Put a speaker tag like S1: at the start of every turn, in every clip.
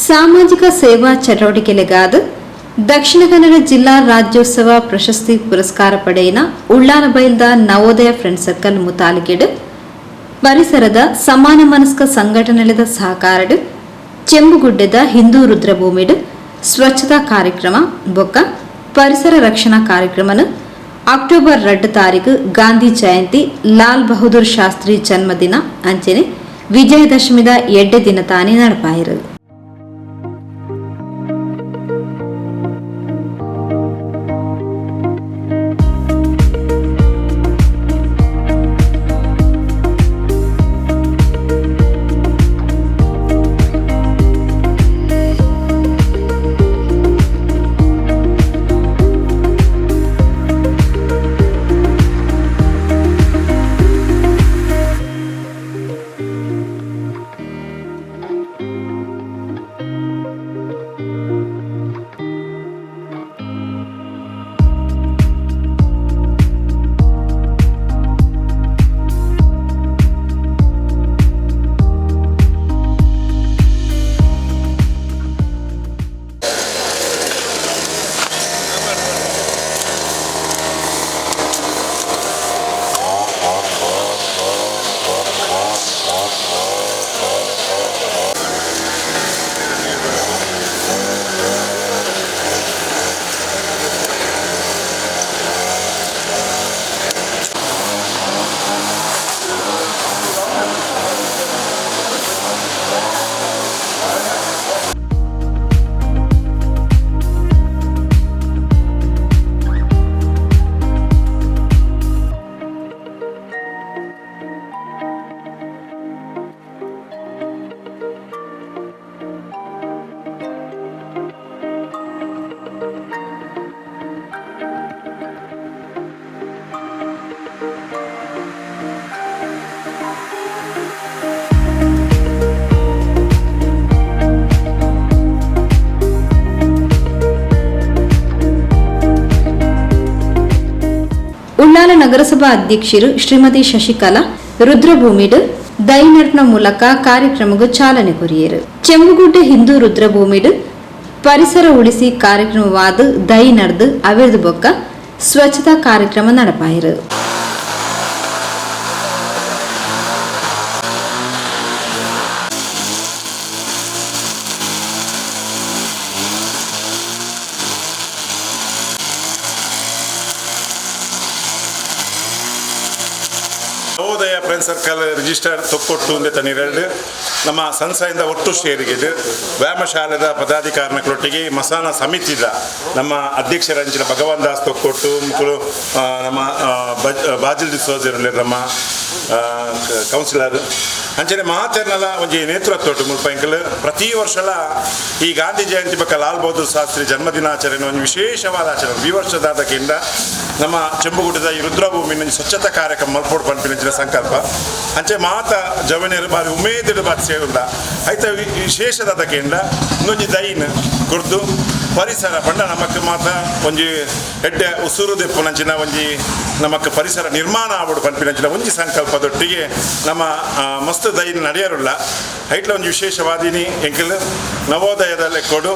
S1: ಸಾಮಾಜಿಕ ಸೇವಾ ಚಟುವಟಿಕೆಲೆಗಾದ್ ದಕ್ಷಿಣ ಕನ್ನಡ ಜಿಲ್ಲಾ ರಾಜ್ಯೋತ್ಸವ ಪ್ರಶಸ್ತಿ ಪುರಸ್ಕಾರ ಪಡೆಯಿನ ಉಳ್ಳಾಲಬೈಲ್ದ ನವೋದಯ ಫ್ರೆಂಡ್ ಸರ್ಕಲ್ ಮುತಾಲಿಕೆಡ್ ಪರಿಸರದ ಸಮಾನ ಮನಸ್ಕ ಸಂಘಟನೆದ ಸಹಕಾರಡ್ ಚೆಂಬುಗುಡ್ಡೆದ ಹಿಂದೂ ರುದ್ರಭೂಮಿಡ್ ಸ್ವಚ್ಛತಾ ಕಾರ್ಯಕ್ರಮ ಬೊಕ್ಕ ಪರಿಸರ ರಕ್ಷಣಾ ಕಾರ್ಯಕ್ರಮನು ಅಕ್ಟೋಬರ್ 2 ತಾರೀಕು ಗಾಂಧಿ ಜಯಂತಿ, ಲಾಲ್ ಬಹದ್ದೂರ್ ಶಾಸ್ತ್ರಿ ಜನ್ಮದಿನ ಅಂಚನೆ ವಿಜಯದಶಮಿದ ಎಡ್ಡೆ ದಿನ ತಾನೇ ನಡಪಾಯಿರು. ಉಳ್ಳಾಲ ನಗರಸಭಾ ಅಧ್ಯಕ್ಷರು ಶ್ರೀಮತಿ ಶಶಿಕಲಾ ರುದ್ರಭೂಮಿಡ್ ದೈನಟ್ನ ಮೂಲಕ ಕಾರ್ಯಕ್ರಮಕ್ಕೆ ಚಾಲನೆ ಕೊರಿಯರು. ಚೆಂಬುಗುಡ್ಡೆ ಹಿಂದೂ ರುದ್ರಭೂಮಿಡ್ ಪರಿಸರ ಉಳಿಸಿ ಕಾರ್ಯಕ್ರಮವಾದ ದೈ ನಡ್ದು ಅವಿರ್ದು ಬೊಕ್ಕ ಸ್ವಚ್ಛತಾ ಕಾರ್ಯಕ್ರಮ ನಡಪಾಯಿರು.
S2: Navodaya friend circle register Thokkottu ಅಂದೆ ನೀರೆರಡು ನಮ್ಮ ಸಂಸ್ಥೆಯಿಂದ ಒಟ್ಟು ಶೇರಿಗೆ ವ್ಯಾಯಾಮಶಾಲೆದ ಪದಾಧಿಕಾರಿನೊಟ್ಟಿಗೆ ಮಸಾನ ಸಮಿತಿದ ನಮ್ಮ ಅಧ್ಯಕ್ಷರಂಚಿನ ಭಗವಾನ್ ದಾಸ್ ತೊಕ್ಕೊಟ್ಟು ಮುಕ್ಕಳು, ನಮ್ಮ ಬಾಜಿಲ್ ಡಿಸೋಜ್ ನಮ್ಮ ಕೌನ್ಸಿಲರ್ ಅಂಚನೆ ಮಾತೆರ್ನಲ ಒಂಜಿ ನೇತೃತ್ವ ಮುಲ್ಪ ಎಂಕಲ್ ಪ್ರತಿ ವರ್ಷಲ ಈ ಗಾಂಧಿ ಜಯಂತಿ ಬೊಕ್ಕ ಲಾಲ್ ಬಹದ್ದೂರ್ ಶಾಸ್ತ್ರಿ ಜನ್ಮದಿನಾಚರಣೆ ಒಂದು ವಿಶೇಷವಾದ ಆಚರಣೆ. ಈ ವರ್ಷದಾದಕ್ಕಿಂತ ನಮ್ಮ ಚೆಂಬುಗುಡ್ಡದ ಈ ರುದ್ರಭೂಮಿ ಸ್ವಚ್ಛತಾ ಕಾರ್ಯಕ್ರಮ ಮಲ್ಪೋಡು ಪನ್ಪಿನ ಸಂಕಲ್ಪ. ಅಂಚೆ ಮಾತ ಜವನಿಯರು ಬಾರಿ ಉಮೇದಿಡು ಬಾರಿ ಸೇರುಂಡ ಐತ ವಿಶೇಷದಾದಕ್ಕಿಂಡ ಇನ್ನೊಂಜಿ ದೈನ್ ಕುರ್ದು ಪರಿಸರ ಪಂಡ ನಮಕ್ ಮಾತ ಒಂಜಿ ಎಡ್ಡೆ ಉಸುರು ದೆಪ್ಪುನಂಚಿನ ಒಂಜಿ ನಮಕ್ ಪರಿಸರ ನಿರ್ಮಾಣ ಆವಡು ಪನ್ಪಿನಂಚಿನ ಒಂಜಿ ಸಂಕಲ್ಪದೊಟ್ಟಿಗೆ ನಮ್ಮ ಮಸ್ತ್ ದೈನ್ ನಡೆಯರುಲ್ಲ. ಐಟ್ಲ ಒಂಜಿ ವಿಶೇಷವಾದಿನಿ ಎಂಕಲ್ ನವೋದಯದ ಲೆಕ್ಕೊಡು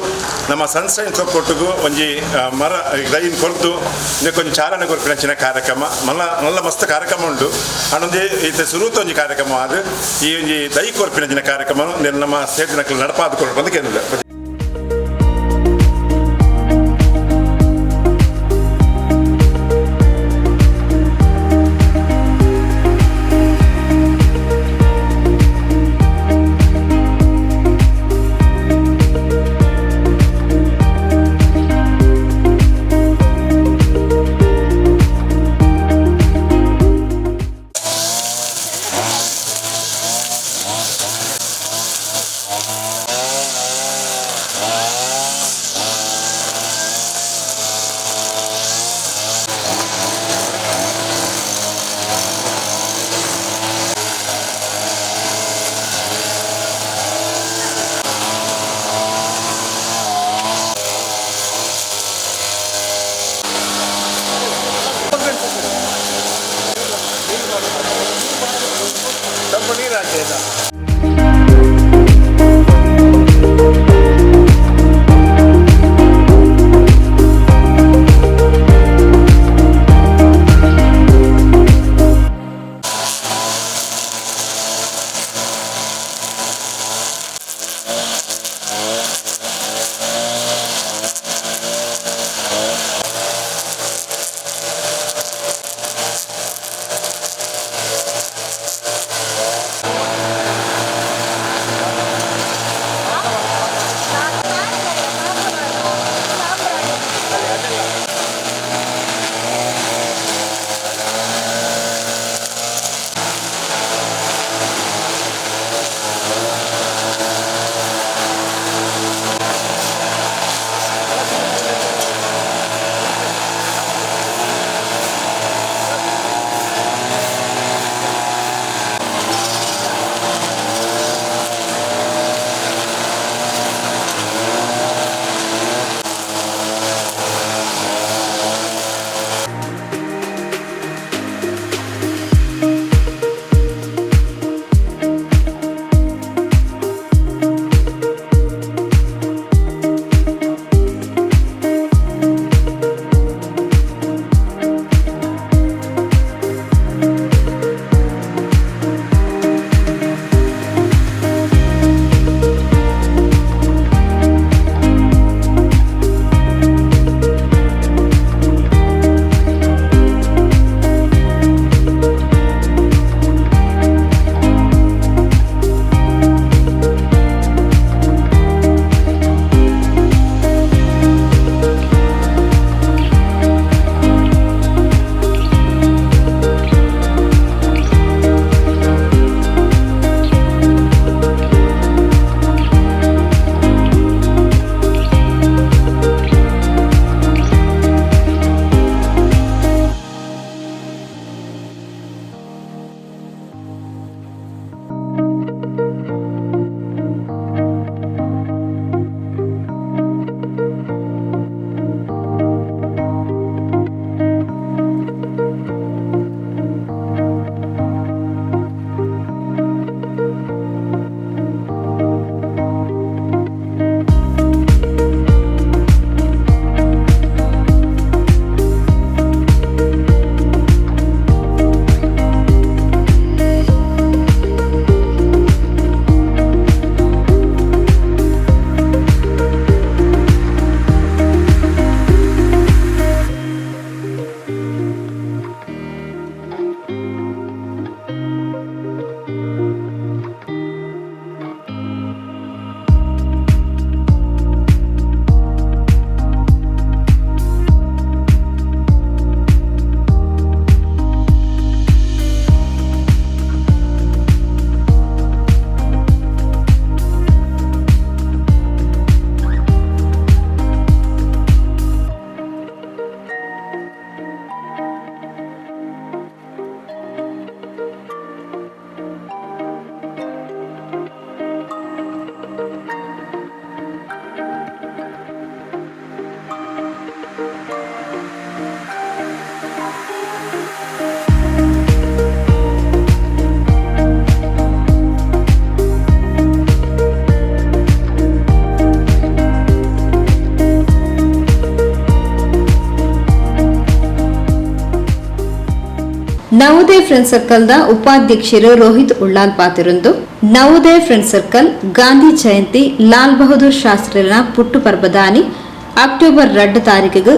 S2: ನಮ್ಮ ಸನ್ಸೈನ್ ಕೊಟ್ಟುಗು ಒಂಜಿ ಮರ ದೈನ್ ಕೊರ್ದು ಇದಕ್ಕೊಂಜಿ ಚಾಲನೆ ಕೊರ್ಪಿನಂಚಿನ ಕಾರ್ಯಕ್ರಮ ಮಲ್ಲ ನಲ್ಲ ಮಸ್ತ್ ಕಾರ್ಯಕ್ರಮ ಉಂಟು. ಅಂಡೊಂಜಿ ಇತ್ತೆ ಸುರೂತ ಒಂಜಿ ಕಾರ್ಯಕ್ರಮ ಅದು ಈ ಒಂಜಿ ದೈ ಕೊರ್ಪಿನಂಚಿನ ಕಾರ್ಯಕ್ರಮ ನಮ್ಮ ಸೇರಿನಕಲ್ ನಡಪಾದ ಕೊರ್ಪಂದು ಕೇಂದ್ರ.
S1: Navodaya friend ಸರ್ಕಲ್ದ ಉಪಾಧ್ಯಕ್ಷರು ರೋಹಿತ್ ಉಳ್ಳಾಲ್ ಪಾತಿರುಂದು ನವೋದಯ ಫ್ರೆಂಡ್ ಸರ್ಕಲ್ ಗಾಂಧಿ ಜಯಂತಿ ಲಾಲ್ ಬಹದ್ದೂರ್ ಶಾಸ್ತ್ರಿನ ಪುಟ್ಟು ಪರ್ಬದಾನಿ ಅಕ್ಟೋಬರ್ 2 ತಾರೀಕಿಗೆ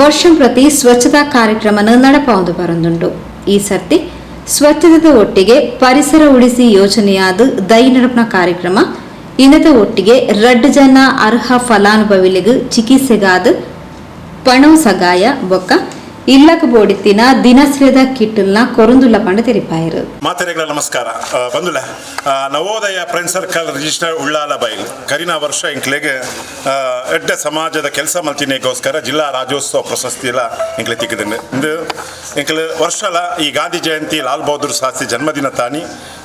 S1: ವರ್ಷಂ ಪ್ರತಿ ಸ್ವಚ್ಛತಾ ಕಾರ್ಯಕ್ರಮನ ನಡಪಾವುದು ಬರಂದುಂಡು. ಈ ಸರ್ತಿ ಸ್ವಚ್ಛತೆದ ಒಟ್ಟಿಗೆ ಪರಿಸರ ಉಳಿಸಿ ಯೋಜನೆಯಾದ ದೈ ನಡಪನ ಕಾರ್ಯಕ್ರಮ ಇನ್ನದ ಒಟ್ಟಿಗೆ 2 ಜನ ಅರ್ಹ ಫಲಾನುಭವಿಲಿಗೆ ಚಿಕಿತ್ಸೆಗಾದ ಪಣವು ಸಗಾಯ ಬೊಕ್ಕ ಇಲ್ಲಕ ಬೋಡಿತ್ತಿನ ದಿನಶ್ರೇದ ಕಿಟ್ಟಲ್ನ ಕೊರಂದುಲ್ಲ ಪಂಡ ತೆರಿಪಾಯರು.
S2: ಮಾತೆರೆಗಳ ನಮಸ್ಕಾರ ಬಂದುಲ Navodaya friend circle register Ullal ಬೈಲ್ ಕರಿನ ವರ್ಷ ಇಂಕ್ಲೆಗೆ ಎಡ್ಡ ಸಮಾಜದ ಕೆಲಸ ಮಲ್ತಿನೇಗೋಸ್ಕರ ಜಿಲ್ಲಾ ರಾಜ್ಯೋತ್ಸವ ಪ್ರಶಸ್ತಿ ಎಲ್ಲ ಇಂಕ್ಲೆ ತಿಕ್ಕಿದ್ದೀನಿ. ಇಂದು ಎಂಕಲ್ ವರ್ಷಲ ಈ ಗಾಂಧಿ ಜಯಂತಿ ಲಾಲ್ ಬಹದ್ದೂರ್ ಶಾಸ್ತ್ರಿ ಜನ್ಮದಿನ ತಾನಿ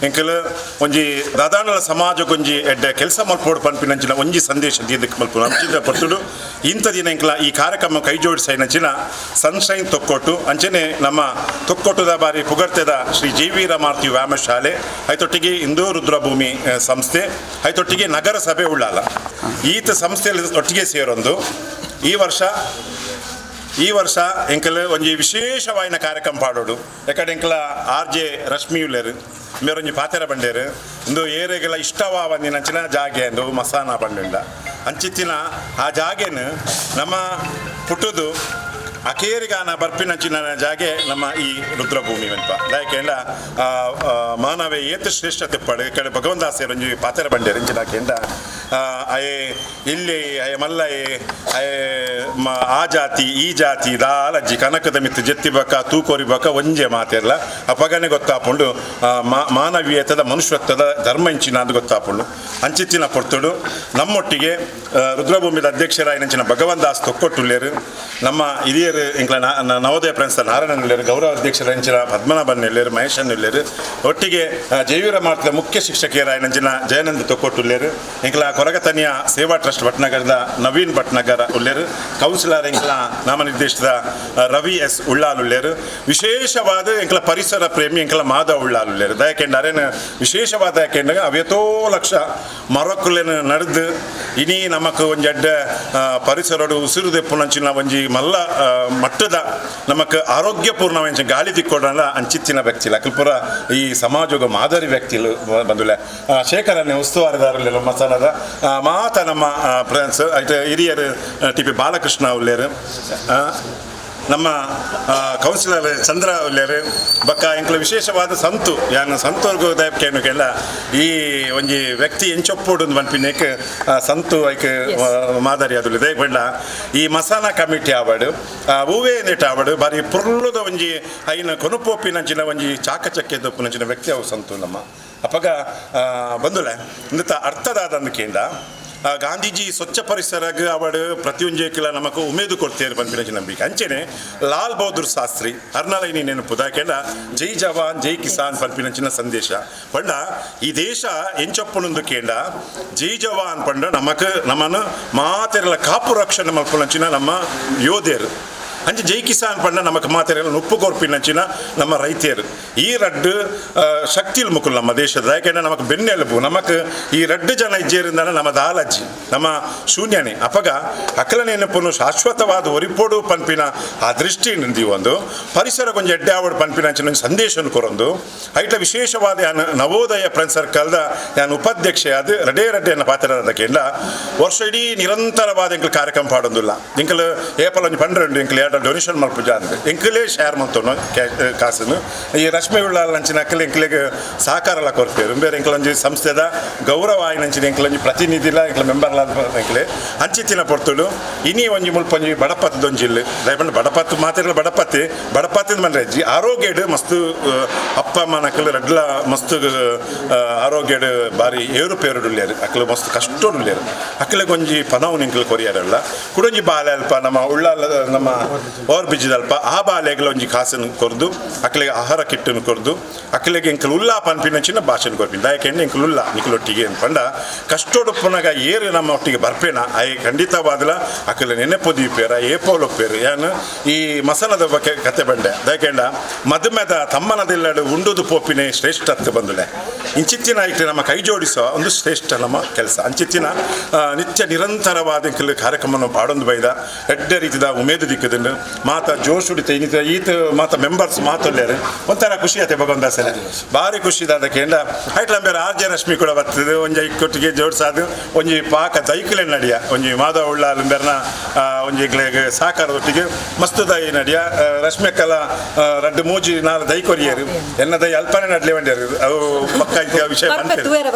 S2: ಎಂಕಲ್ ಒಂಜಿ ದಾದಾನಲ ಸಮಾಜಕ್ಕೊಂಜಿ ಎಡ್ಡೆ ಕೆಲಸ ಮಲ್ಪೋಡು ಪನ್ಪಿನಂಚಿನ ಒಂಜಿ ಸಂದೇಶ ದೀದಕ್ಕೆ ಮಲ್ಪು ಅಂಚಿನ ಪರ್ತುಡು ಇಂಥ ದಿನ ಎಂಕಲ ಈ ಕಾರ್ಯಕ್ರಮ ಕೈ ಜೋಡಿಸೈನಂಚಿನ ಸನ್ಶೈನ್ ತೊಕ್ಕೊಟ್ಟು ಅಂಚನೆ ನಮ್ಮ ತೊಕ್ಕೊಟ್ಟದ ಬಾರಿ ಪುಗರ್ತೆದ ಶ್ರೀ ಜಿ ವಿ ರಮಾರ್ತಿ ವ್ಯಾಯಾಮ ಶಾಲೆ, ಐತೊಟ್ಟಿಗೆ ಹಿಂದೂ ರುದ್ರಭೂಮಿ ಸಂಸ್ಥೆ, ಐತೊಟ್ಟಿಗೆ ನಗರ ಸಭೆ ಉಳ್ಳಾಲ ಈತ ಸಂಸ್ಥೆಯಲ್ಲಿ ಒಟ್ಟಿಗೆ ಸೇರೊಂದು ಈ ವರ್ಷ ಎಂಕಲ್ ಒಂಜಿ ವಿಶೇಷವಾಯಿನ ಕಾರ್ಯಕ್ರಮ ಪಾಡೋಡು. ಯಾಕಂದ್ರೆ ಎಂಕಲ ಆರ್ ಜೆ ರಶ್ಮಿ ಉಲ್ಲೇರು ಮೇರೊಂಜಿ ಪಾತೆರ ಬಂಡೇರು ಇಂದು ಏರೆಗೆಲ್ಲ ಇಷ್ಟವಾವಂದಿನಂಚಿನ ಜಾಗೆ ಅಂದು ಮಸಾನ ಬಂಡಿಂಡ ಅಂಚಿತ್ತಿನ ಆ ಜಾಗೆನು ನಮ್ಮ ಪುಟ್ಟುದು ಅಕೇರಿಗಾನ ಬರ್ಪಿನಂಚಿನ ಜಾಗೆ ನಮ್ಮ ಈ ರುದ್ರಭೂಮಿ ಅಂತ. ದಾಯಕೆಂಡ ಮಾನವೇ ಏತ್ ಶ್ರೇಷ್ಠ ತಿಪ್ಪಡು ಈ ಕಡೆ ಭಗವಂದಾಸೇರು ಒಂಜಿ ಪಾತೆರ ಬಂಡೇರು ಇಂಚಿನ ಅಯೆ ಇಲ್ಲಿ ಅಯೆ ಮಲ್ಲಯೆ ಅಯೆ ಆ ಜಾತಿ ಈ ಜಾತಿ ದಾಲಜ್ಜಿ ಕನಕದ ಮಿತ್ತು ಜೆತ್ತಿ ಬಕ್ಕ ತೂಕೋರಿ ಬಕ್ಕ ಒಂಜೆ ಮಾತೆರ್ಲ ಅಪಗನೆ ಗೊತ್ತಾಪುಂಡು ಮಾನವೀಯತದ ಮನುಷ್ಯತ್ವದ ಧರ್ಮ ಇಂಚಿನ ಅದು ಗೊತ್ತಾಪುಂಡು. ಅಂಚಿತ್ತಿನ ಪೊರ್ತುಡು ನಮ್ಮೊಟ್ಟಿಗೆ ರುದ್ರಭೂಮಿದ ಅಧ್ಯಕ್ಷರಾಯಿನಂಚಿನ ಭಗವಂತ ದಾಸ್ ತೊಕ್ಕೊಟ್ಟುಲ್ಲೇರು, ನಮ್ಮ ಹಿರಿಯರು ಎಂಕ್ಲ ನವೋದಯ ಫ್ರೆಂಡ್ಸ್ ನಾರಾಯಣನ್ ಉಲ್ಲೇರು, ಗೌರವ ಅಧ್ಯಕ್ಷರ ಪದ್ಮನಾಭನ್ ಉಲ್ಲೇರು, ಮಹೇಶನ್ ಉಲ್ಲೇರು, ಒಟ್ಟಿಗೆ ಜೈವೀರ ಮಾರ್ಗದ ಮುಖ್ಯ ಶಿಕ್ಷಕಿಯರಾಯಿನಂಚಿನ ಜಯಾನಂದ ತೊಕ್ಕೊಟ್ಟುಲ್ಲೇರು, ಎಂಕ್ಲ ಕೊರಗತನಿಯ ಸೇವಾ ಟ್ರಸ್ಟ್ ಭಟ್ನಗರದ ನವೀನ್ ಭಟ್ನಗರ ಉಲ್ಲೇರು, ಕೌನ್ಸಿಲರ್ ಎಂಕ್ಲ ನಾಮನಿರ್ದೇಶಿತ ರವಿ ಎಸ್ ಉಳ್ಳಾಲ್ ಉಲ್ಲೇರು, ವಿಶೇಷವಾದ ಎಂಕ್ಲ ಪರಿಸರ ಪ್ರೇಮಿ ಎಂಕ್ಲ ಮಾಧವ ಉಳ್ಳಾಲ್ ಉಲ್ಲೇರು. ದಯಕೆಂಡ ಅರೇನು ವಿಶೇಷವಾದ ಯಾಕೆಂಡ ಅವೇತೋ ಲಕ್ಷ ಮರಕ್ಕುಲೇನು ನಡೆದು ಇನಿ ನಮಕ್ ಒಂಜಿ ಅಡ್ಡ ಪರಿಸರಡು ಉಸಿರು ದೆಪ್ಪುನಂಚಿನ ಒಂಜಿ ಮಲ್ಲ ಮಟ್ಟದ ನಮಕ್ ಆರೋಗ್ಯಪೂರ್ಣ ಒಂಜಿ ಗಾಳಿ ತಿಕ್ಕೊಡಲ್ಲ ಅಂಚಿತ್ತಿನ ವ್ಯಕ್ತಿ ಅಕಲ್ಪುರ ಈ ಸಮಾಜದ ಮಾದರಿ ವ್ಯಕ್ತಿಲು ಬಂದುಲೆ ಶೇಖರನ್ನೇ ಉಸ್ತುವಾರಿದಾರಲ್ಲ ಮಸಾಲದ ಮಾತ ನಮ್ಮ ಫ್ರೆಂಡ್ಸ್ ಐತೆ ಹಿರಿಯರು ಟಿ ಪಿ ಬಾಲಕೃಷ್ಣ ಉಲ್ಲೇರು, ನಮ್ಮ ಕೌನ್ಸಿಲರ್ ಚಂದ್ರ ಉಲ್ಲೇರು, ಬಕ್ಕ ಎಂಕ್ಲ ವಿಶೇಷವಾದ ಸಂತು ಯಾನ್ ಸಂತೋರ್ಗು ದಯಪ್ಕೇನು ಕೆಲ್ಲ ಈ ಒಂಜಿ ವ್ಯಕ್ತಿ ಎಂಚೊಪ್ಪೋಡು ಪನ್ಪಿನೇಕ್ ಸಂತು ಐಕ್ ಮಾದರಿ ಅದು ದಯಪಂಡ ಈ ಮಸಾಲಾ ಕಮಿಟಿ ಆವಡು ಹೂವೇ ನೆಟ್ ಆವಡು ಬಾರಿ ಪುರ್ಲುದ ಒಂಜಿ ಐನ ಕೊನುಪೋಪಿನಂಚಿನ ಒಂಜಿ ಚಾಕಚಕ್ಯದೊಪ್ಪುನಂಚಿನ ವ್ಯಕ್ತಿ ಅವು ಸಂತು ನಮ್ಮ ಅಪಗ ಬಂದುಲೆ ಇಂದತ ಅರ್ಥದಾದಂದು ಕೇಂದ್ರ ಗಾಂಧೀಜಿ ಸ್ವಚ್ಛ ಪರಿಸರಗ್ ಅವಡು ಪ್ರತಿಯೊಂಜೇಕಿಲ ನಮಕ್ ಉಮೇದು ಕೊಡ್ತೇವೆ ಪನ್ಪಿನ ನಂಬಿಕೆ. ಅಂಚೆನೆ ಲಾಲ್ ಬಹದ್ದೂರ್ ಶಾಸ್ತ್ರಿ ಅರ್ನಲೈನಿ ನೆನಪು ದಾಕೆಂಡ ಜೈ ಜವಾನ್ ಜೈ ಕಿಸಾನ್ ಪನ್ಪಿನಂಚಿನ ಸಂದೇಶ ಪಂಡ ಈ ದೇಶ ಎಂಚೊಪ್ಪುನೊಂದು ಕೇಂಡ ಜೈ ಜವಾನ್ ಪಂಡ ನಮಕ್ ನಮ್ಮನ್ನು ಮಾತೆರೆಲ ಕಾಪು ರಕ್ಷಣೆ ಮಲ್ಪುನಂಚಿನ ನಮ್ಮ ಯೋಧೇರು. ಅಂಚೆ ಜೈ ಕಿಸಾನ್ ಪಂಡ ನಮಕ್ ಮಾತೆರೆಲ್ಲ ನುಪ್ಪು ಕೊರ್ಪಿನಂಚಿನ ನಮ್ಮ ರೈತರು. ಈ ರಡ್ಡು ಶಕ್ತಿಲ್ ಮುಕುಲ್ ನಮ್ಮ ದೇಶದ. ಯಾಕೆಂದ್ರೆ ನಮಕ್ ಬೆನ್ನೆಲುಬು ನಮಕ್ ಈ ರಡ್ಡು ಜನ ಇಜ್ಜೇರಿಂದನ ನಮ್ಮ ದಾಲಜ್ಜಿ ನಮ್ಮ ಶೂನ್ಯನೇ. ಅಪಗ ಅಕಲ ನೆನಪುನು ಶಾಶ್ವತವಾದ ಒರಿಪೋಡು ಪನ್ಪಿನ ಆ ದೃಷ್ಟಿ ಒಂದು ಪರಿಸರ ಕೊಂಚ ಎಡ್ಡೆ ಆವಡ್ ಪನ್ಪಿನಂಚಿನ ಒಂಜಿ ಸಂದೇಶನ ಕೊರೊಂದು ಐಟ ವಿಶೇಷವಾದ ಯಾನ್ ನವೋದಯ ಫ್ರೆಂಡ್ ಸರ್ಕಲ್ದ ಯಾನ್ ಉಪಾಧ್ಯಕ್ಷೆ ಅದು ರಡೇ ರಡ್ಡೆ ಪಾತ್ರ ಕೇಂದ್ರ ವರ್ಷ ಇಡೀ ನಿರಂತರವಾದ ಎಂಕಲ್ ಕಾರ್ಯಕ್ರಮ ಪಾಡೊಂದುಲ್ಲ. ಎಂಕಲ್ ಏಪಲ್ ಒಂಜಿ 12 ಎಂಕಲ್ ಎರಡು ಡೊನೇಷನ್ ಮಲ್ಪುಜ ಅಂದ್ ಎಂಕಲೇ ಶೇರ್ ಮಲ್ತೊನು ಕಾಸುನು. ಈ ರಶ್ಮಿ ಉಳ್ಳಾಲ್ ಅಂಚಿನ ಅಕ್ಕಲ್ ಎಂಕಲೆಗ್ ಸಹಕಾರಲ ಕೊರ್ಪೇರು. ಬೇರೆ ಎಂಕಲೊಂಜಿ ಸಂಸ್ಥೆದ ಗೌರವ ಆಯಿನಂಚಿನ ಎಂಕಲೊಂಜಿ ಪ್ರತಿನಿಧಿಲ ಎಂಕಲ ಮೆಂಬರ್ಲ ಎಂಕಲೆ ಅಂಚಿತ್ತಿನ ಪೊರ್ತುಡು ಇನಿ ಒಂಜಿ ಮುಲ್ಪ ಒಂಜಿ ಬಡಪತ್ತದೊಂಜಿ ಇಲ್ಲು. ದಯಪಂಡ ಬಡಪತ್ತು ಮಾತೆರ್ಲ ಬಡಪತ್ತಿ ಬಡಪತ್ತಿನ ಬಂದ್ರೆ ಅಜ್ಜಿ ಆರೋಗ್ಯಡ್ ಮಸ್ತ್ ಅಪ್ಪ ಅಮ್ಮನ ಅಕ್ಕಲು ರಡ್ಲ ಮಸ್ತ್ ಆರೋಗ್ಯಡ್ ಬಾರಿ ಏರುಪೇರುಡುಲ್ಲೇರು. ಅಕ್ಕಲು ಮಸ್ತ್ ಕಷ್ಟಡುಲ್ಲೇರು. ಅಕ್ಕಲಿಗೆ ಒಂಜಿ ಪನವು ನಿಂಕಲ್ ಕೊರಿಯರಲ್ಲ ಕುಡೊಂಜಿ ಬಾಲೆ ಅಲ್ಪ ನಮ್ಮ ಉಳ್ಳಾಲ ನಮ್ಮ ಓವರ್ ಬ್ರಿಡ್ಜ್ ಆ ಬಾಲೆಗಳ ಒಂಜಿ ಕಾಸನ್ನು ಕೊರ್ದು ಅಕ್ಕಲಿಗೆ ಆಹಾರ ಕಿಟ್ಟನ್ನು ಕೊರ್ದು ಅಕ್ಕಲಿಗೆ ಎಂಕಲ್ ಉಲ್ಲಾ ಪನ್ಪಿನಂಚಿನ ಭಾಷೆನ ಕೊರ್ಪಿನ. ದಯಕೆಂಡ ಎಂಕಲ್ ಉಲ್ಲ ನಿಕಲೊಟ್ಟಿಗೆ ಪಂಡ ಕಷ್ಟೋಡು ಪುನಗ ಏರು ನಮ್ಮ ಒಟ್ಟಿಗೆ ಬರ್ಪೇನ ಆಯೆ ಖಂಡಿತವಾದಲ ಅಕ್ಕಲ ನೆನೆಪು ದೀಪೇರ ಏಪೋಲೊಪ್ಪೇರು. ಯಾನ್ ಈ ಮಸಾಲದ ಬಗ್ಗೆ ಕತೆ ಬಂಡೆ. ದಯಕೆಂಡ ಮದುಮೆದ ತಮ್ಮನದಿಲ್ಲಡು ಉಂಡುದು ಪೋಪಿನೆ ಶ್ರೇಷ್ಠತ್ವ ಬಂದುಲೆ ಇಂಚಿತ್ತಿನ ಐಟ್ ನಮ್ಮ ಕೈ ಜೋಡಿಸುವ ಒಂದು ಶ್ರೇಷ್ಠ ನಮ್ಮ ಕೆಲಸ. ಅಂಚಿತ್ತಿನ ನಿತ್ಯ ನಿರಂತರವಾದ ಎಂಕಲ್ ಕಾರ್ಯಕ್ರಮವನ್ನು ಪಾಡೊಂದು ಬೈದ ಎಡ್ಡೆ ರೀತಿದ ಉಮೇದು ದಿಕ್ಕದಿಂದ. ಆತುಂಡು ಮಾತ ಜೋಶುಡಿತ ಇನ್ನಿತ ಈತ ಮಾತ ಮೆಂಬರ್ಸ್ ಮಾತೊಲ್ಲೇರು ಒಂಥರ ಖುಷಿ ಆತೆ ಭಗವಂತ ಭಾರಿ ಖುಷಿ ದಾದಕ್ಕೆ ಐಟ್ಲಂಬೇರು ಆರ್ ಜೆ ರಶ್ಮಿ ಕೂಡ ಬರ್ತದೆ ಒಂಜಿ ಐಕೊಟ್ಟಿಗೆ ಜೋಡ್ಸಾದು ಒಂಜಿ ಪಾಕ ದೈಕ್ಲೆ ನಡಿಯ ಒಂಜಿ ಮಾಧವ ಉಳ್ಳಾಲುಂಬೆರ್ನ ಒಂಜಿ ಸಾಕಾರದೊಟ್ಟಿಗೆ ಮಸ್ತ್ ದೈ ನಡಿಯ ರಶ್ಮಿ ಅಕ್ಕಲ ರಡ್ಡು ಮೂಜಿ ನಾಲ್ ದೈ ಕೊರಿಯರು ಎನ್ನ ದೈ ಅಲ್ಪನೆ ನಡ್ಲೆ ಬಂಡಿಯರು ಅವು ಪಕ್ಕ ವಿಷಯ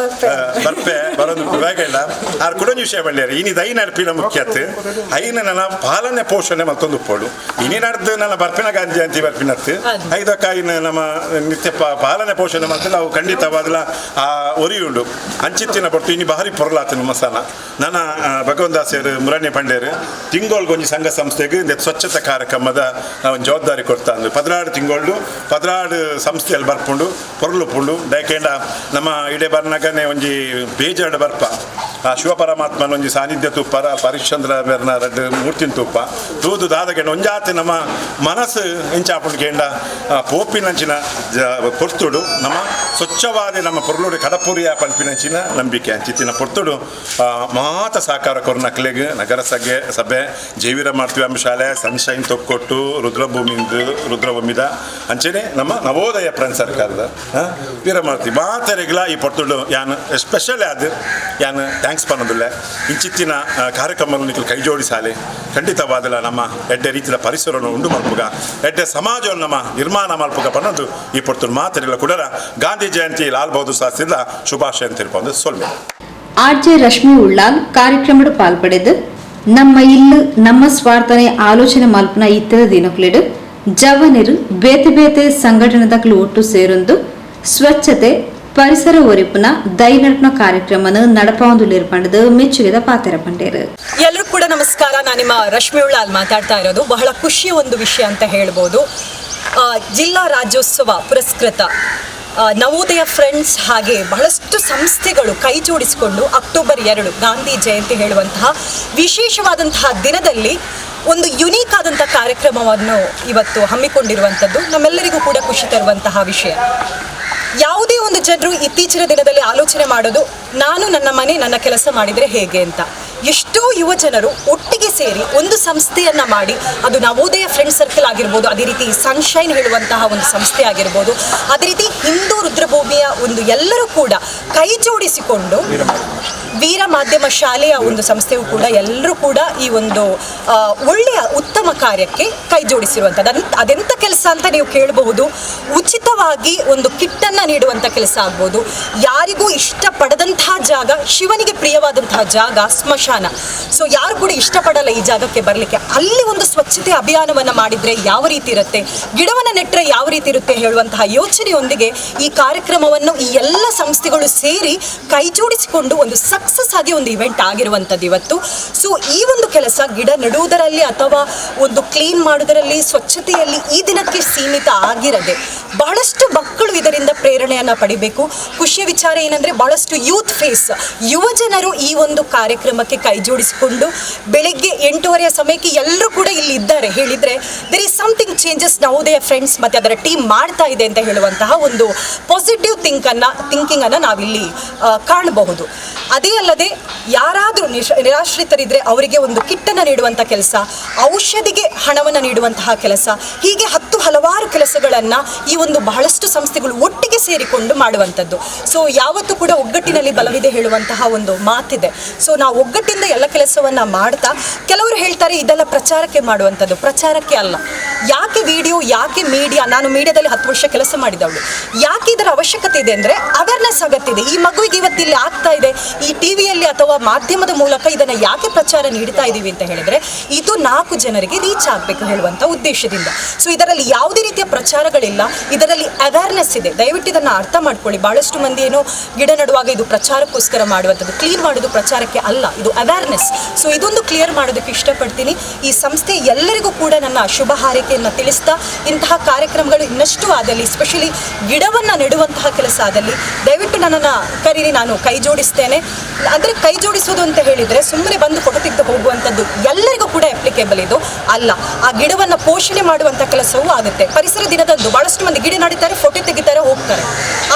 S2: ಬರ್ಪೆ ಬರೋದು ಬೇಗ ಆರ್ ಕೂಡ ವಿಷಯ ಬಂಡಿಯರು ಇನಿ ದೈ ನಡ್ಪಿನ ಮುಖ್ಯತ್ ಐನ ನನ್ನ ಪಾಲನೆ ಪೋಷಣೆ ಮತ್ತೊಂದು ಉಪ್ಪೋಡು ಇನಿ ನಡ್ದು ನನ್ನ ಬರ್ಪಿನ ಗಾಂಧಿ ಜಯಂತಿ ಬರ್ಪಿನತ್ತು ಐದಕ್ಕಾಯಿನ ನಮ್ಮ ನಿತ್ಯ ಪಾಲನೆ ಪೋಷಣೆ ಮತ್ತೆ ನಾವು ಖಂಡಿತವಾದಲ ಆ ಒರಿಯುಂಡು ಅಂಚಿತ್ತಿನ ಪೊರ್ತು ಇನಿ ಭಾರಿ ಪೊರ್ಲಾತನು ಮಸಾಲ ನನ್ನ ಭಗವಂದಾಸರು ಮುರಣ್ಯ ಪಂಡೇರು ತಿಂಗೋಳ್ಗೊಂಜಿ ಸಂಘ ಸಂಸ್ಥೆಗೆ ಸ್ವಚ್ಛತಾ ಕಾರ್ಯಕ್ರಮದ ಒಂದು ಜವಾಬ್ದಾರಿ ಕೊಡ್ತಾ ಅಂದು 16 ತಿಂಗಳು 16 ಸಂಸ್ಥೆಯಲ್ಲಿ ಬರ್ಪುಂಡು ಪೊರ್ಲು ಪುಂಡು ದಯಕೇಂಡ ನಮ್ಮ ಇಡೆ ಬರ್ನಗನೆ ಒಂಜಿ ಬೇಜಾಡು ಬರ್ಪ ಆ ಶಿವಪರಮಾತ್ಮನ ಒಂಜಿ ಸಾನ್ನಿಧ್ಯ ತುಪ್ಪರ ಹರಿಶ್ಚಂದ್ರ ಬೆರ್ನ ರಡ್ಡು ಮೂರ್ತಿನ ತುಪ್ಪ ತೂದು ದಾದಗೆಂಡ ಒಂಜಾತಿ ನಮ್ಮ ಮನಸ್ಸು ಇಂಚಾಪುಂಡು ಕೇಂಡ ಪೋಪಿನಂಚಿನ ಪೊರ್ತುಡು ನಮ್ಮ ಸ್ವಚ್ಛವಾದ ನಮ್ಮ ಪೊರ್ಲುಡು ಕಡಪುರಿಯ ಪಲ್ಪಿನಂಚಿನ ನಂಬಿಕೆ ಅಂಚಿತ್ತಿನ ಪೊರ್ತುಡು ಮಾತ ಸಹಕಾರ ಕೊರ್ನಕ್ಲೆಗ್ ನಗರ ಸಭೆ ಜೈವೀರ ಮಾಡ್ತೀವಿ ಶಾಲೆ ಸನ್ಶೈನ್ ತೊಕ್ಕೊಟ್ಟು ರುದ್ರಭೂಮಿದ ಅಂಚೆನೆ ನಮ್ಮ ನವೋದಯ ಫ್ರೆಂಡ್ ಸರ್ಕಾರದ ವೀರ ಮಾಡ್ತೀವಿ ಮಾತರೆಗ್ಲ ಈ ಪೊರ್ತುಡು ಯಾನ್ ಎಸ್ಪೆಷಲಿ ಅದು ಯಾನ್ thanks ಪನ್ನೋದಿಲ್ಲ ಇಂಚಿತ್ತಿನ ಕಾರ್ಯಕ್ರಮವನ್ನು ನಿಖಲ್ ಕೈ ಜೋಡಿಸಾಲೆ ಖಂಡಿತವಾದಲ ನಮ್ಮ ಎಡ್ಡೆ ರೀತಿಯ ಪರಿಸರವನ್ನು ಉಂಡು ಮಲ್ಪುಗ ಎಡ್ಡೆ ಸಮಾಜವನ್ನು ನಮ್ಮ ನಿರ್ಮಾಣ ಮಲ್ಪುಗ ಪನ್ನೊಂದು ಈ ಪೊರ್ತುಡು ಮಾತರೆಲ್ಲ ಕೂಡ ಗಾಂಧಿ ಜಯಂತಿ ಲಾಲ್ ಬಹದ್ದೂರ್ ಶಾಸ್ತ್ರಿದ ಶುಭಾಶಯ ಅಂತ ತಿಳ್ಕೊಂಡು ಸೊಲ್ಮೆ.
S1: ಆರ್ ಜೆ ರಶ್ಮಿ ಉಳ್ಳಾಲ್ ಕಾರ್ಯಕ್ರಮಡು ಪಾಲ್ಪಡೆದು ನಮ್ಮ ಇಲ್ಲು ನಮ್ಮ ಸ್ವಾರ್ಥನೆ ಆಲೋಚನೆ ಮಲ್ಪನ ಇತ್ತರ ದಿನಕ್ಲೆಡು ಜವನಿರು ಬೇತೆ ಬೇತೆ ಸಂಘಟನೆದಕ್ಲು ಒಟ್ಟು ಸೇರೊಂದು ಸ್ವಚ್ಛತೆ ಪರಿಸರ ಒರಿಪುನ ದೈನಡ್ನ ಕಾರ್ಯಕ್ರಮನ ನಡಪಾವೊಂದು ಮೆಚ್ಚುಗೆದ ಪಾತ್ರ ಪಂಡೇರು.
S3: ಎಲ್ಲರೂ ಕೂಡ ನಮಸ್ಕಾರ. ನಾನು ನಿಮ್ಮ ರಶ್ಮಿ ಉಳ್ಳಾಲ್ ಮಾತಾಡ್ತಾ ಇರೋದು. ಬಹಳ ಖುಷಿಯ ಒಂದು ವಿಷಯ ಅಂತ ಹೇಳ್ಬೋದು. ಜಿಲ್ಲಾ ರಾಜ್ಯೋತ್ಸವ ಪುರಸ್ಕೃತ ನವೋದಯ ಫ್ರೆಂಡ್ಸ್ ಹಾಗೆ ಬಹಳಷ್ಟು ಸಂಸ್ಥೆಗಳು ಕೈ ಜೋಡಿಸಿಕೊಂಡು ಅಕ್ಟೋಬರ್ 2 ಗಾಂಧಿ ಜಯಂತಿ ಹೇಳುವಂತಹ ವಿಶೇಷವಾದಂತಹ ದಿನದಲ್ಲಿ ಒಂದು ಯುನೀಕ್ ಆದಂಥ ಕಾರ್ಯಕ್ರಮವನ್ನು ಇವತ್ತು ಹಮ್ಮಿಕೊಂಡಿರುವಂಥದ್ದು ನಮ್ಮೆಲ್ಲರಿಗೂ ಕೂಡ ಖುಷಿ ತರುವಂತಹ ವಿಷಯ. ಯಾವುದೇ ಒಂದು ಜನರು ಇತ್ತೀಚಿನ ದಿನದಲ್ಲಿ ಆಲೋಚನೆ ಮಾಡೋದು ನಾನು ನನ್ನ ಮನೆ ನನ್ನ ಕೆಲಸ ಮಾಡಿದರೆ ಹೇಗೆ ಅಂತ. ಎಷ್ಟೋ ಯುವ ಜನರು ಒಟ್ಟಿಗೆ ಸೇರಿ ಒಂದು ಸಂಸ್ಥೆಯನ್ನು ಮಾಡಿ, ಅದು ನವೋದಯ ಫ್ರೆಂಡ್ ಸರ್ಕಲ್ ಆಗಿರ್ಬೋದು, ಅದೇ ರೀತಿ ಸನ್ಶೈನ್ ಹೇಳುವಂತಹ ಒಂದು ಸಂಸ್ಥೆ ಆಗಿರ್ಬೋದು, ಅದೇ ರೀತಿ ಹಿಂದೂ ರುದ್ರಭೂಮಿಯ ಒಂದು ಎಲ್ಲರೂ ಕೂಡ ಕೈ ಜೋಡಿಸಿಕೊಂಡು ವೀರ ಮಾಧ್ಯಮ ಶಾಲೆಯ ಒಂದು ಸಂಸ್ಥೆಯು ಕೂಡ ಎಲ್ಲರೂ ಕೂಡ ಈ ಒಂದು ಒಳ್ಳೆಯ ಉತ್ತಮ ಕಾರ್ಯಕ್ಕೆ ಕೈ ಜೋಡಿಸಿರುವಂಥದ್ದು. ಅದೆಂಥ ಕೆಲಸ ಅಂತ ನೀವು ಕೇಳಬಹುದು. ಉಚಿತವಾಗಿ ಒಂದು ಕಿಟ್ಟನ್ನು ನೀಡುವಂಥ ಕೆಲಸ ಆಗ್ಬೋದು. ಯಾರಿಗೂ ಇಷ್ಟಪಡದಂತಹ ಜಾಗ, ಶಿವನಿಗೆ ಪ್ರಿಯವಾದಂತಹ ಜಾಗ ಸ್ಮಶಾನ. ಸೊ ಯಾರು ಕೂಡ ಇಷ್ಟಪಡಲ್ಲ ಈ ಜಾಗಕ್ಕೆ ಬರಲಿಕ್ಕೆ. ಅಲ್ಲಿ ಒಂದು ಸ್ವಚ್ಛತೆ ಅಭಿಯಾನವನ್ನು ಮಾಡಿದರೆ ಯಾವ ರೀತಿ ಇರುತ್ತೆ, ಗಿಡವನ್ನು ನೆಟ್ಟರೆ ಯಾವ ರೀತಿ ಇರುತ್ತೆ ಹೇಳುವಂತಹ ಯೋಚನೆಯೊಂದಿಗೆ ಈ ಕಾರ್ಯಕ್ರಮವನ್ನು ಈ ಎಲ್ಲ ಸಂಸ್ಥೆಗಳು ಸೇರಿ ಕೈ ಜೋಡಿಸಿಕೊಂಡು ಒಂದು ಸಕ್ಸಸ್ ಆಗಿ ಒಂದು ಇವೆಂಟ್ ಆಗಿರುವಂಥದ್ದು ಇವತ್ತು. ಸೊ ಈ ಒಂದು ಕೆಲಸ ಗಿಡ ನೆಡುವುದರಲ್ಲಿ ಅಥವಾ ಒಂದು ಕ್ಲೀನ್ ಮಾಡುವುದರಲ್ಲಿ, ಸ್ವಚ್ಛತೆಯಲ್ಲಿ ಈ ದಿನಕ್ಕೆ ಸೀಮಿತ ಆಗಿರದೆ ಬಹಳಷ್ಟು ಮಕ್ಕಳು ಇದರಿಂದ ಪ್ರೇರಣೆಯನ್ನು ಪಡಿಬೇಕು. ಖುಷಿಯ ವಿಚಾರ ಏನಂದರೆ ಬಹಳಷ್ಟು ಯೂತ್ ಫೇಸ್, ಯುವ ಜನರು ಈ ಒಂದು ಕಾರ್ಯಕ್ರಮಕ್ಕೆ ಕೈ ಜೋಡಿಸಿಕೊಂಡು ಬೆಳಿಗ್ಗೆ 8:30 ಸಮಯಕ್ಕೆ ಎಲ್ಲರೂ ಕೂಡ ಇಲ್ಲಿ ಇದ್ದಾರೆ. ಹೇಳಿದರೆ there is something changes Navodaya friends ಮತ್ತು ಅದರ ಟೀಮ್ ಮಾಡ್ತಾ ಇದೆ ಅಂತ ಹೇಳುವಂತಹ ಒಂದು ಪಾಸಿಟಿವ್ ಥಿಂಕಿಂಗನ್ನು ನಾವಿಲ್ಲಿ ಕಾಣಬಹುದು. ಅದೇ ಅಲ್ಲದೆ ಯಾರಾದರೂ ನಿರಾಶ್ರಿತರಿದ್ದರೆ ಅವರಿಗೆ ಒಂದು ಕಿಟ್ಟನ್ನು ನೀಡುವಂಥ ಕೆಲಸ, ಔಷಧಿಗೆ ಹಣವನ್ನು ನೀಡುವಂತಹ ಕೆಲಸ, ಹೀಗೆ 10 ಹಲವಾರು ಕೆಲಸಗಳನ್ನು ಈ ಒಂದು ಬಹಳಷ್ಟು ಸಂಸ್ಥೆಗಳು ಒಟ್ಟಿಗೆ ಸೇರಿಕೊಂಡು ಮಾಡುವಂಥದ್ದು. ಸೊ ಯಾವತ್ತೂ ಕೂಡ ಒಗ್ಗಟ್ಟಿನಲ್ಲಿ ಬಲವಿದೆ ಹೇಳುವಂತಹ ಒಂದು ಮಾತಿದೆ. ಸೊ ನಾವು ಒಗ್ಗಟ್ಟಿಂದ ಎಲ್ಲ ಕೆಲಸವನ್ನು ಮಾಡ್ತಾ, ಕೆಲವರು ಹೇಳ್ತಾರೆ ಇದೆಲ್ಲ ಪ್ರಚಾರಕ್ಕೆ ಮಾಡುವಂಥದ್ದು. ಪ್ರಚಾರಕ್ಕೆ ಅಲ್ಲ. ಯಾಕೆ ವಿಡಿಯೋ, ಯಾಕೆ ಮೀಡಿಯಾ? ನಾನು ಮೀಡಿಯಾದಲ್ಲಿ 10 ವರ್ಷ ಕೆಲಸ ಮಾಡಿದವಳು. ಯಾಕೆ ಇದರ ಅವಶ್ಯಕತೆ ಇದೆ ಅಂದರೆ ಅವೇರ್ನೆಸ್ ಅಗತ್ಯ ಇದೆ. ಈ ಮಗುವಿಗೆ ಇವತ್ತಿಲ್ಲಿ ಆಗ್ತಾ ಇದೆ, ಈ ಟಿ ವಿಯಲ್ಲಿ ಅಥವಾ ಮಾಧ್ಯಮದ ಮೂಲಕ ಇದನ್ನು ಯಾಕೆ ಪ್ರಚಾರ ನೀಡ್ತಾ ಇದ್ದೀವಿ ಅಂತ ಹೇಳಿದರೆ ಇದು 4 ಜನರಿಗೆ ರೀಚ್ ಆಗಬೇಕು ಹೇಳುವಂಥ ಉದ್ದೇಶದಿಂದ. ಸೊ ಇದರಲ್ಲಿ ಯಾವುದೇ ರೀತಿಯ ಪ್ರಚಾರಗಳಿಲ್ಲ, ಇದರಲ್ಲಿ ಅವೇರ್ನೆಸ್ ಇದೆ. ದಯವಿಟ್ಟು ಇದನ್ನು ಅರ್ಥ ಮಾಡ್ಕೊಳ್ಳಿ. ಭಾಳಷ್ಟು ಮಂದಿ ಏನೋ ಗಿಡ ನೆಡುವಾಗ ಇದು ಪ್ರಚಾರಕ್ಕೋಸ್ಕರ ಮಾಡುವಂಥದ್ದು, ಕ್ಲೀನ್ ಮಾಡೋದು ಪ್ರಚಾರಕ್ಕೆ ಅಲ್ಲ, ಇದು ಅವೇರ್ನೆಸ್. ಸೊ ಇದೊಂದು ಕ್ಲಿಯರ್ ಮಾಡೋದಕ್ಕೆ ಇಷ್ಟಪಡ್ತೀನಿ. ಈ ಸಂಸ್ಥೆ ಎಲ್ಲರಿಗೂ ಕೂಡ ನನ್ನ ಶುಭ ಹಾರೈಕೆಯನ್ನು ತಿಳಿಸ್ತಾ, ಇಂತಹ ಕಾರ್ಯಕ್ರಮಗಳು ಇನ್ನಷ್ಟು ಆದಲ್ಲಿ, ಸ್ಪೆಷಲಿ ಗಿಡವನ್ನು ನೆಡುವಂತಹ ಕೆಲಸ ಆದಲ್ಲಿ ದಯವಿಟ್ಟು ನನ್ನನ್ನು ಕರೀರಿ, ನಾನು ಕೈ ಜೋಡಿಸ್ತೇನೆ. ಅಂದರೆ ಕೈ ಜೋಡಿಸೋದು ಅಂತ ಹೇಳಿದರೆ ಸುಮ್ಮನೆ ಬಂದು ಫೋಟೋ ತೆಗೆದು ಹೋಗುವಂಥದ್ದು ಎಲ್ಲರಿಗೂ ಕೂಡ ಅಪ್ಲಿಕೇಬಲ್ ಇದು ಅಲ್ಲ. ಆ ಗಿಡವನ್ನು ಪೋಷಣೆ ಮಾಡುವಂಥ ಕೆಲಸವೂ ಆಗುತ್ತೆ. ಪರಿಸರ ದಿನದಂದು ಭಾಳಷ್ಟು ಮಂದಿ ಗಿಡ ನೆಡುತ್ತಾರೆ, ಫೋಟೋ ತೆಗಿತಾರೆ, ಹೋಗ್ತಾರೆ.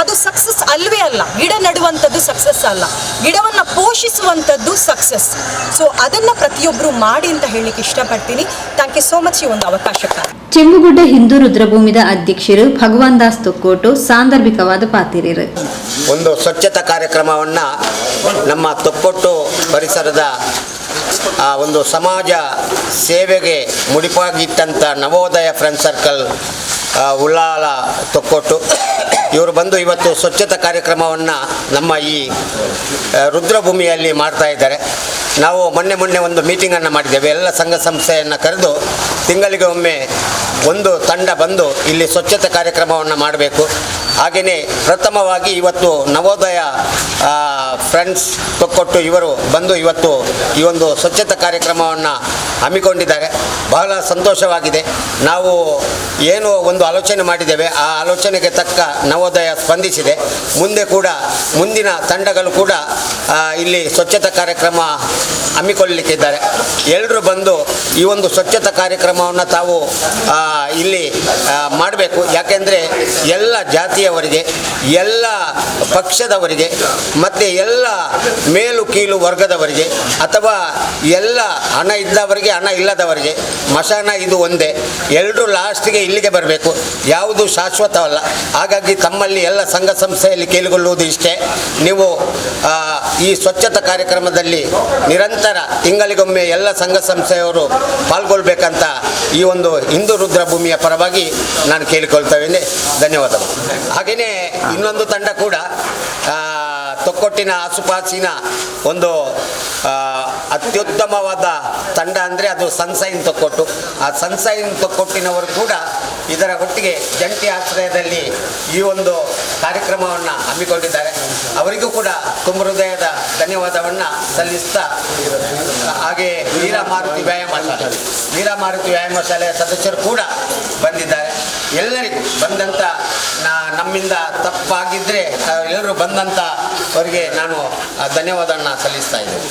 S3: ಅದು ಸಕ್ಸಸ್ ಅಲ್ಲ. ಅಲ್ವೇ ಅಲ್ಲ, ಗಿಡ ನೆಡುವಂಥದ್ದು ಸಕ್ಸಸ್ ಅಲ್ಲ, ಗಿಡವನ್ನು ಪೋಷಿಸುವಂಥದ್ದು ಸಕ್ಸಸ್. ಸೊ ಅದನ್ನು ಪ್ರತಿಯೊಬ್ಬರು ಮಾಡಿ ಅಂತ ಹೇಳಲಿಕ್ಕೆ ಇಷ್ಟಪಡ್ತೀನಿ. Thank you so much ಈ ಒಂದು ಅವಕಾಶಕ್ಕಾಗಿ.
S1: ಚೆಂಬುಗುಡ್ಡ ಹಿಂದೂ ರುದ್ರಭೂಮಿದ ಅಧ್ಯಕ್ಷರು ಭಗವಾನ್ ದಾಸ್ ತೊಕ್ಕೋಟು ಸಾಂದರ್ಭಿಕವಾದ ಪಾತಿರಿರು.
S4: ಒಂದು ಸ್ವಚ್ಛತಾ ಕಾರ್ಯಕ್ರಮವನ್ನು ನಮ್ಮ ತೊಕ್ಕೊಟ್ಟು ಪರಿಸರದ ಆ ಒಂದು ಸಮಾಜ ಸೇವೆಗೆ ಮುಡಿಪಾಗಿಟ್ಟಂಥ ನವೋದಯ ಫ್ರೆಂಡ್ ಸರ್ಕಲ್ ಉಳ್ಳಾಲ ತೊಕ್ಕೊಟ್ಟು ಇವರು ಬಂದು ಇವತ್ತು ಸ್ವಚ್ಛತಾ ಕಾರ್ಯಕ್ರಮವನ್ನು ನಮ್ಮ ಈ ರುದ್ರಭೂಮಿಯಲ್ಲಿ ಮಾಡ್ತಾ ಇದ್ದಾರೆ. ನಾವು ಮೊನ್ನೆ ಮೊನ್ನೆ ಒಂದು ಮೀಟಿಂಗನ್ನು ಮಾಡಿದ್ದೇವೆ. ಎಲ್ಲ ಸಂಘ ಸಂಸ್ಥೆಯನ್ನು ಕರೆದು ತಿಂಗಳಿಗೆ ಒಮ್ಮೆ ಒಂದು ತಂಡ ಬಂದು ಇಲ್ಲಿ ಸ್ವಚ್ಛತೆ ಕಾರ್ಯಕ್ರಮವನ್ನು ಮಾಡಬೇಕು. ಹಾಗೆಯೇ ಪ್ರಥಮವಾಗಿ ಇವತ್ತು ನವೋದಯ ಫ್ರೆಂಡ್ಸ್ ತೊಕ್ಕೊಟ್ಟು ಇವರು ಬಂದು ಇವತ್ತು ಈ ಒಂದು ಸ್ವಚ್ಛತಾ ಕಾರ್ಯಕ್ರಮವನ್ನು ಹಮ್ಮಿಕೊಂಡಿದ್ದಾರೆ. ಬಹಳ ಸಂತೋಷವಾಗಿದೆ. ನಾವು ಏನು ಒಂದು ಆಲೋಚನೆ ಮಾಡಿದ್ದೇವೆ, ಆ ಆಲೋಚನೆಗೆ ತಕ್ಕ ನವೋದಯ ಸ್ಪಂದಿಸಿದೆ. ಮುಂದೆ ಕೂಡ ಮುಂದಿನ ತಂಡಗಳು ಕೂಡ ಇಲ್ಲಿ ಸ್ವಚ್ಛತಾ ಕಾರ್ಯಕ್ರಮ ಹಮ್ಮಿಕೊಳ್ಳಲಿಕ್ಕಿದ್ದಾರೆ. ಎಲ್ಲರೂ ಬಂದು ಈ ಒಂದು ಸ್ವಚ್ಛತಾ ಕಾರ್ಯಕ್ರಮವನ್ನು ತಾವು ಇಲ್ಲಿ ಮಾಡಬೇಕು. ಯಾಕೆಂದರೆ ಎಲ್ಲ ಜಾತಿಯವರಿಗೆ, ಎಲ್ಲ ಪಕ್ಷದವರಿಗೆ ಮತ್ತು ಎಲ್ಲ ಮೇಲು ಕೀಳು ವರ್ಗದವರಿಗೆ ಅಥವಾ ಎಲ್ಲ ಹಣ ಇದ್ದವರಿಗೆ, ಹಣ ಇಲ್ಲದವರಿಗೆ ಮಶಾನ ಇದು ಒಂದೇ. ಎಲ್ಲರೂ ಲಾಸ್ಟಿಗೆ ಇಲ್ಲಿಗೆ ಬರಬೇಕು. ಯಾವುದು ಶಾಶ್ವತವಲ್ಲ. ಹಾಗಾಗಿ ತಮ್ಮಲ್ಲಿ ಎಲ್ಲ ಸಂಘ ಸಂಸ್ಥೆಯಲ್ಲಿ ಕೇಳಿಕೊಳ್ಳುವುದು ಇಷ್ಟೇ, ನೀವು ಈ ಸ್ವಚ್ಛತಾ ಕಾರ್ಯಕ್ರಮದಲ್ಲಿ ನಿರಂತರ ತಿಂಗಳಿಗೊಮ್ಮೆ ಎಲ್ಲ ಸಂಘ ಸಂಸ್ಥೆಯವರು ಪಾಲ್ಗೊಳ್ಬೇಕಂತ ಈ ಒಂದು ಹಿಂದೂ ರುದ್ರಭೂಮಿಯ ಪರವಾಗಿ ನಾನು ಕೇಳಿಕೊಳ್ತೇನೆ. ಧನ್ಯವಾದಗಳು. ಹಾಗೆಯೇ ಇನ್ನೊಂದು ತಂಡ ಕೂಡ ತೊಕ್ಕೊಟ್ಟಿನ ಆಸುಪಾಸಿನ ಒಂದು ಅತ್ಯುತ್ತಮವಾದ ತಂಡ ಅಂದರೆ ಅದು ಸನ್ಸೈನ್ ತೊಕ್ಕೊಟ್ಟು. ಆ ಸನ್ಸೈನ್ ತೊಕ್ಕೊಟ್ಟಿನವರು ಕೂಡ ಇದರ ಒಟ್ಟಿಗೆ ಜಂಟಿ ಆಶ್ರಯದಲ್ಲಿ ಈ ಒಂದು ಕಾರ್ಯಕ್ರಮವನ್ನು ಹಮ್ಮಿಕೊಂಡಿದ್ದಾರೆ. ಅವರಿಗೂ ಕೂಡ ತುಂಬ ಹೃದಯದ ಧನ್ಯವಾದವನ್ನು ಸಲ್ಲಿಸ್ತಾ, ಹಾಗೆ ವೀರ ಮಾರುತಿ ವ್ಯಾಯಾಮ ಶಾಲೆ, ವೀರ ಮಾರುತಿ ವ್ಯಾಯಾಮ ಶಾಲೆಯ ಸದಸ್ಯರು ಕೂಡ ಬಂದಿದ್ದಾರೆ. ಎಲ್ಲರಿಗೂ ಬಂದಂಥ ನಮ್ಮಿಂದ ತಪ್ಪಾಗಿದ್ದರೆ ಎಲ್ಲರೂ ಬಂದಂಥ ಅವರಿಗೆ ನಾನು ಧನ್ಯವಾದವನ್ನು ಸಲ್ಲಿಸ್ತಾ ಇದ್ದೇನೆ.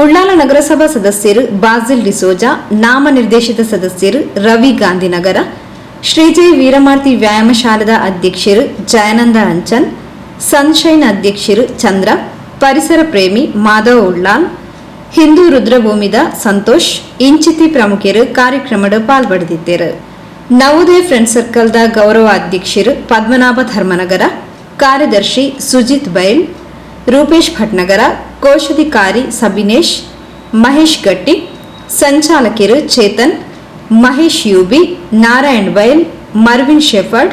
S1: ಉಳ್ಳಾಲ ನಗರಸಭಾ ಸದಸ್ಯರು ಬಾಸಿಲ್ ಡಿಸೋಜಾ, ನಾಮನಿರ್ದೇಶಿತ ಸದಸ್ಯರು ರವಿ ಗಾಂಧಿನಗರ, ಶ್ರೀಜಯ ವೀರಮಾರುತಿ ವ್ಯಾಯಾಮ ಶಾಲೆದ ಅಧ್ಯಕ್ಷರು ಜಯಾನಂದ ಅಂಚನ್, ಸನ್ಶೈನ್ ಅಧ್ಯಕ್ಷರು ಚಂದ್ರ, ಪರಿಸರ ಪ್ರೇಮಿ ಮಾಧವ ಉಳ್ಳಾಲ್, ಹಿಂದೂ ರುದ್ರಭೂಮಿದ ಸಂತೋಷ್ ಇಂಚಿತಿ ಪ್ರಮುಖರು ಕಾರ್ಯಕ್ರಮದ ಪಾಲ್ಪಡೆದಿದ್ದರು. ನವೋದಯ ಫ್ರೆಂಡ್ ಸರ್ಕಲ್ದ ಗೌರವ ಅಧ್ಯಕ್ಷರು ಪದ್ಮನಾಭ ಧರ್ಮನಗರ, ಕಾರ್ಯದರ್ಶಿ ಸುಜಿತ್ ಬೈಲ್, ರೂಪೇಶ್ ಭಟ್ನಗರ, ಕೋಶಾಧಿಕಾರಿ ಸಬಿನೇಶ್, ಮಹೇಶ್ ಗಟ್ಟಿ, ಸಂಚಾಲಕರು Chetan, Mahesh UB, Narayan bile, Marvin shepherd,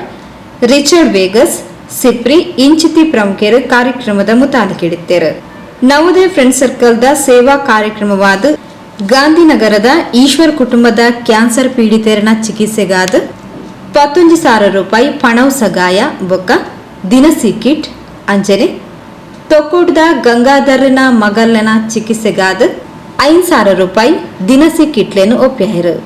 S1: Richard Vegas, Sipri ಇಂಚಿತಿ ಪ್ರಮುಖರು ಕಾರ್ಯಕ್ರಮದ ಮುತಾಲಿಕಿಡಿತ್ತೇರು. ನವೋದಯ ಫ್ರೆಂಡ್ ಸರ್ಕಲ್ದ ಸೇವಾ ಕಾರ್ಯಕ್ರಮವಾದ ಗಾಂಧಿನಗರದ ಈಶ್ವರ್ ಕುಟುಂಬದ ಕ್ಯಾನ್ಸರ್ ಪೀಡಿತರನ ಚಿಕಿತ್ಸೆಗಾದ 11,000 ರೂಪಾಯಿ ಪಣವು ಸಗಾಯ ಬೊಕ್ಕ ದಿನಸಿ ಕಿಟ್, ಅಂಚನೆ ತೊಕ್ಕೋಟದ ಗಂಗಾಧರನ ಮಗಲ್ಲನ ಚಿಕಿತ್ಸೆಗಾದ 5,000 ರೂಪಾಯಿ ದಿನಸಿ ಕಿಟ್ಲೇನು ಒಪ್ಪಾಯರು.